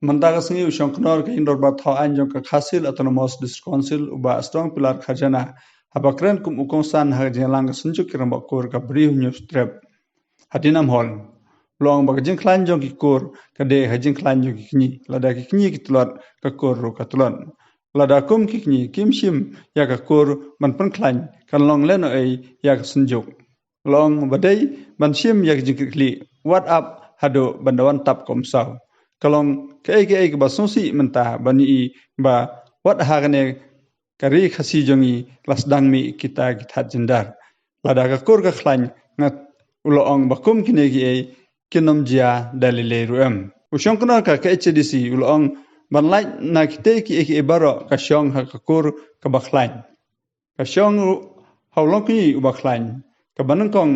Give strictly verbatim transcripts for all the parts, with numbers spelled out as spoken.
Mynta ka sngi u shong kynor ka Ïing Dorbar Thaw Aiñ jong ka Khasi Hills Autonomous District Council u Bah Strong Pillar Kharjana haba kren kum u kongsan ha ka jingïalang ka Synjuk ki Rangbah Kur ka Bri Hynñiewtrep Strep ha Dinham Hall. U la ong ba ka jingkhlaiñ jong ki kur ka dei ka jingkhlaiñ jong ki kñi, lada ki kñi ki tlot ka kur ruh ka tlot. Lada kum ki kñi kim shim ïa ka kur ban pynkhlaiñ, kan long lehnohei ïa ka Synjuk. U la ong ba dei ban shim ïa ka jingkitkhlieh, wat ap haduh ban da wan tap kum saw. Ka long kaei kaei kaba sngewsih mynta ban ïohi ba wat ha kane ka ri Khasi jong ngi la sdang mih kita ki thad jyndar. Lada ka kur ka khlaiñ, nga, u la ong ba kum kine kiei kin ym jia da lei lei ruh em. U shong kynor ka K H A D C u la ong ban lait na kitei kiei kiei baroh ka shong ha ka kur kaba khlaiñ. Ka shong ruh ha u longkñi uba khlaiñ. Kaba nyngkong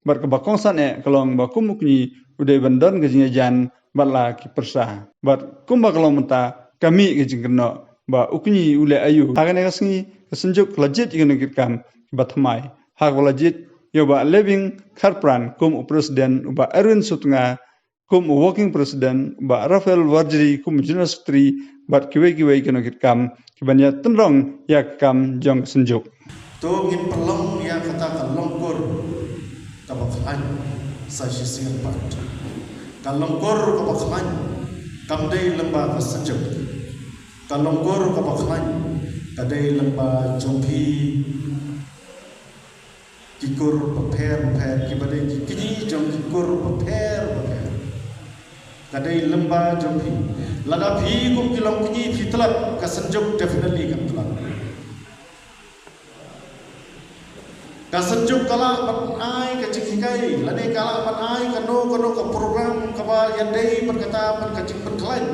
bad kaba kongsan eh ka long ba kum u kñi u dei ban don ka jingïajan bad la ki pyrsa. Bad kumba ka long mynta ka mih ka jingkynnoh ba u kñi u leh aïu. Ha kane ka sngi ka Synjuk ka la jied ïa ki nongkitkam kiba thymmai, ha kaba la jied ïa u Bah Leving Kharpran kum u president, u Bah Erwin Sutnga kum u working president, u Bah Raphael Warjri kum u general secretary, bad kiwei kiwei ki nongkitkam kiban ïatynrong ïa ka kam jong ka Synjuk. To ngin pynlong ïa kata ka long kur kaba khlaiñ sa shisien pat. Ka long kur kaba khlaiñ kam dei lyngba ka Synjuk. Ka long kur kaba khlaiñ ka dei lyngba jong phi ki kur bapher bapher, kiba dei ki kñi jong ki kur bapher bapher. Ka dei lyngba jong phi. Lada phi kum ki longkñi phi tlot, ka Synjuk definitely kan tlot. Ka Synjuk ka lah ban ai ka jinghikai, lane ka lah ban ai kano kano ka program kaba ïadei bad kata bad ka jingpynkhlaiñ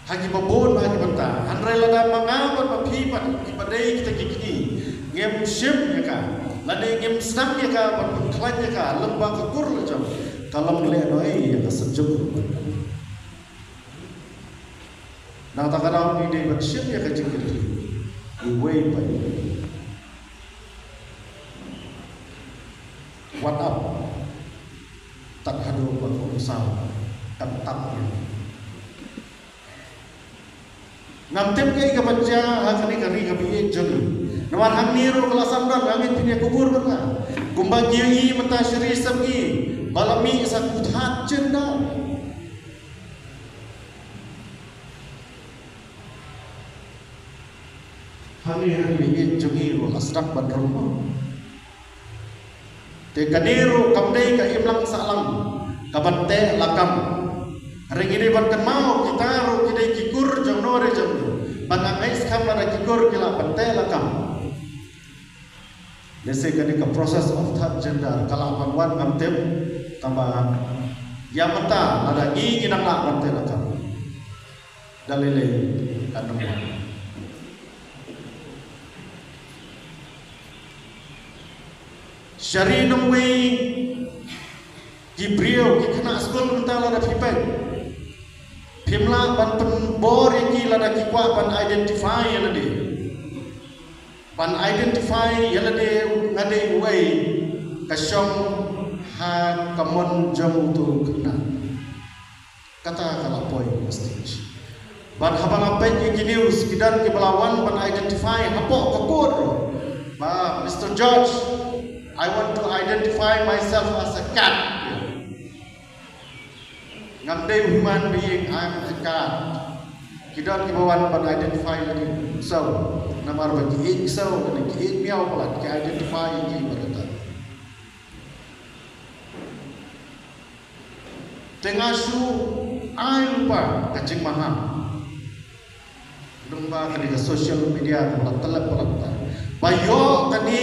ha kiba bun ha ki bynta. Hynrei lada ma nga bad ma phi pat kiba dei kita ki kñi ngim shim ïa ka, lane ngim sdang ïa ka ban pynkhlaiñ ïa ka lyngba ka kur la jong, ka long lehnohei ïa ka Synjuk. Nangta ka daw ngi dei ban shim ïa ka jingkitkhlieh iwei pa iwei. Wat ap tad haduh ba ka umsaw kan tap ïa. Ngam tip kaei kaban jia ha kane ka ri kaba ïeit jong ngi. Namar hangne ruh ka la sdang don, hangne phin ïakubur bad nga. Kumba ngi ïohi mynta sha ri sep ngi ba la mih sa ki thad jyndar. Hangne ha ri ïeit jong ngi ruh la sdang ban rung mo. Te kane ruh kam dei ka imlang sahlang kaban teh lakam. Hynrei ngi dei ban kynmaw kita ruh ki dei ki kur jong no re jong no. Ba nga ngeit skhem lada ki kur ki lah ban teh lakam, lehse kane ka process of third gender ka lah ban wan, ngam tip. Tangba ïa mynta lada ngi ngi dang lah ban teh lakam, da lei lei kan ym wan. Sha ri nongwei ki briew, ki khynnah skul mynta lada phi peit, phim lah ban pynbor ïa ki lada ki kwah ban identify ïa lade. Ban identify ïa lade nga dei uwei, ka shong ha ka mon jong uto u khynnah. Kata ka la poi ha stage. Bad haba nga peit ïa ki news, ki don kiba la wan ban identify hapoh ka court ruh. Ba, Mister Judge, I want to identify myself as a cat. Ngam dei u human being, I am a cat. Ki don kiba wan ban identify lade. So, namar ba ki ïeit ki saw, lane ki ïeit miaw palat, ki identify ïa ki bad kata. Te nga shu ai lypa ka jingmaham lyngba kane ka social media kaba la tlep palat ta, ba ïoh kane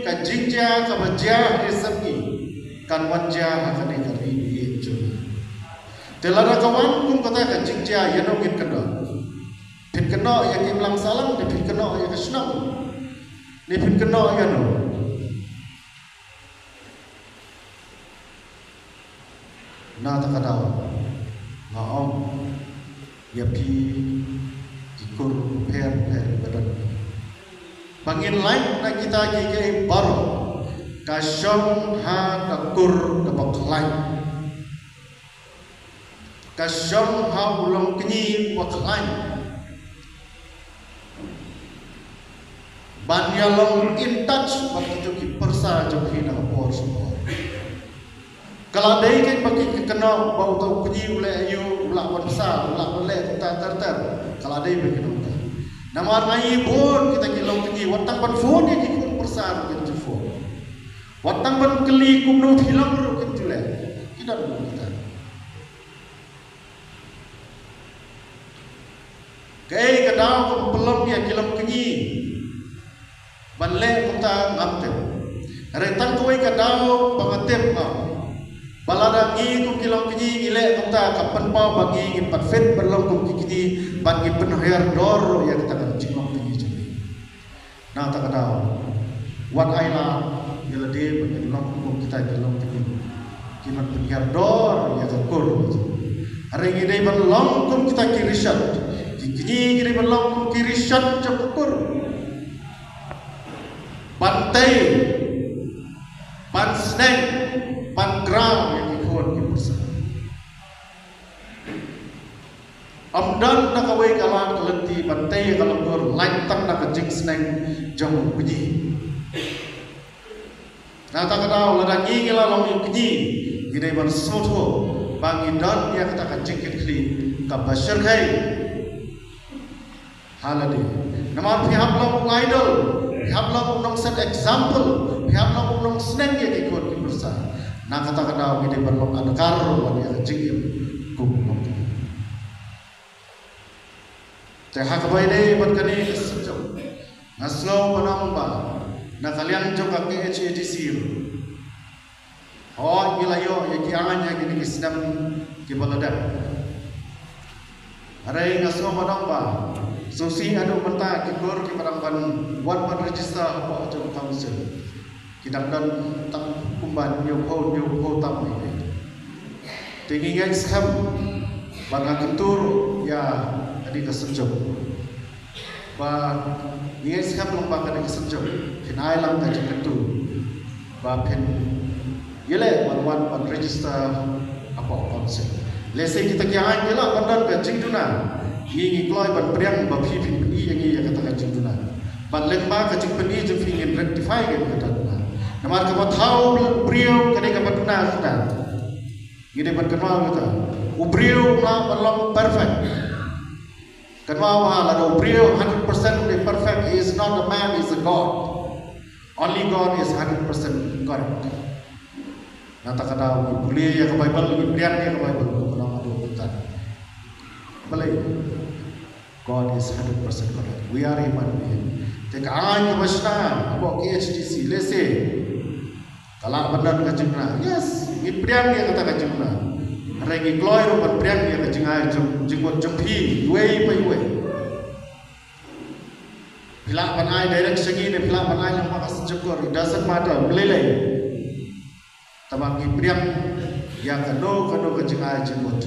ka jingjia kaba jia ha ri sep ngi kan wan jia ha kane ka ri ïeit jong ngi. Te lada ka wan kum kata ka jingjia, ïa no ngin kynnoh? Phin kynnoh ïa ka imlang sahlang, ne phin kynnoh ïa ka shnong, ne phin kynnoh ïa no? Na kata ka daw nga ong ïa phi ki kur pher pher ba don, ba ngin lait na kita kiei kiei baroh, ka shong ha ka kur kaba khlaiñ. Ka shong ha u longkñi uba khlaiñ ban ïalong in touch bad kito ki pyrsa jong phi na ka por sha por. Ka la dei keiñ ba ki kynnoh ba uto u kñi u leh aïu, u lah ban bsa, u lah ban leh kumta ter ter. Ka la dei ba ki nongta. Namar nga i bun kita ki longkñi wat tang ban phone ïa ki khun pyrsa ruh kim ju phone. Wat tang ban kylli kumno phi long ruh kim ju leh. Ki don kumta. Kaei ka daw kaba pynlong ïa ki longkñi ban leh kumta ngam tip. Hynrei tang kawei ka daw ba nga tip nga, ba lada ngi kum ki longkñi ngi leh kumta, ka pynpaw ba ngi ngin pat fit ban long kum ki kñi, ban ngi pynhiar dor ruh ïa kata ka jinglongkñi jong ngi. Na kata ka daw, wat ai lad ïa lade ba ngin long kum kita ki longkñi kiban pynhiar dor ïa ka kur. Hynrei ngi dei ban long kum kita ki rishot. Ki kñi ngi dei ban long kum ki rishot jong ka kur. Ban tei, ban sneng, ban kra ïa ki khun ki pyrsa. Ym don na kawei ka lad ka lynti ban tei ïa ka longkur lait tang na ka jingsneng jong u kñi. Na kata ka daw lada ngi ngi la long u kñi, ngi dei ban sngewthuh ba ngi don ïa kata ka jingkitkhlieh kaba shyrkhei ha lade. Namar phi hap long u idol, phi hap long u nongset example, phi hap long u nongsneng ïa ki khun ki pyrsa. Na kata ka daw ngi dei ban long adkar ruh ïa ka jingim kum u nongkñi. Te ha kaba ïadei bad kane ka synshar, nga sngew ban ong ba na ka liang jong ka K H A D C ruh, hooid ngi la ïoh ïa ki aiñ ha kine ki snem kiba la dep. Hynrei nga sngew ban ong ba sngewsih haduh mynta ki kur kiba dang ban wan ban register hapoh jong ka council ki dang don tang kumba hynñiewphew, hynñiewphew tam hi. Te ngi ngeit skhem ba nga kyntu ruh ïa kane ka synshar. Ba ngi ngeit skhem long ba kane ka synshar phin ai lang ka jingkyntu ba phin ïaleh ban wan ban register hapoh council. Lehse kita ki aiñ ki lah ban don ka jingduna, ngi ngi kloi ban pdiang ba phi phin pyni ïa ngi ïa kata ka jingduna. Ban lyngba ka jingpyni jong phi ngin rectify ïa kata ka duna. Namar kaba thaw briew ka dei kaba duna kata. Ngi dei ban kynmaw kata. U briew um lah ban long perfect. Kynmaw ba lada u briew hundred percent u dei perfect, he is not a man, he is a God. Only God is hundred percent correct. Na kata ka daw ngi pule ïa ka Baibl, ngi pdiang ïa ka Baibl, kumno ka dei kumta. Balei? God is hundred percent correct. We are human being. Te ka aiñ kaba shna hapoh K H A D C, lehse ka lah ban don ka jingduna. Yes, ngi pdiang ïa kata ka jingduna. Hynrei ngi kloi ruh ban pdiang ïa ka jingai jong, jingmut jong phi iwei pa iwei. Phi lah ban ai direct sha ngi ne phi lah ban ai lyngba ka synshar kur, it doesn't matter, balei lei. Tangba ngi pdiang ïa kano kano ka jingai jingmut.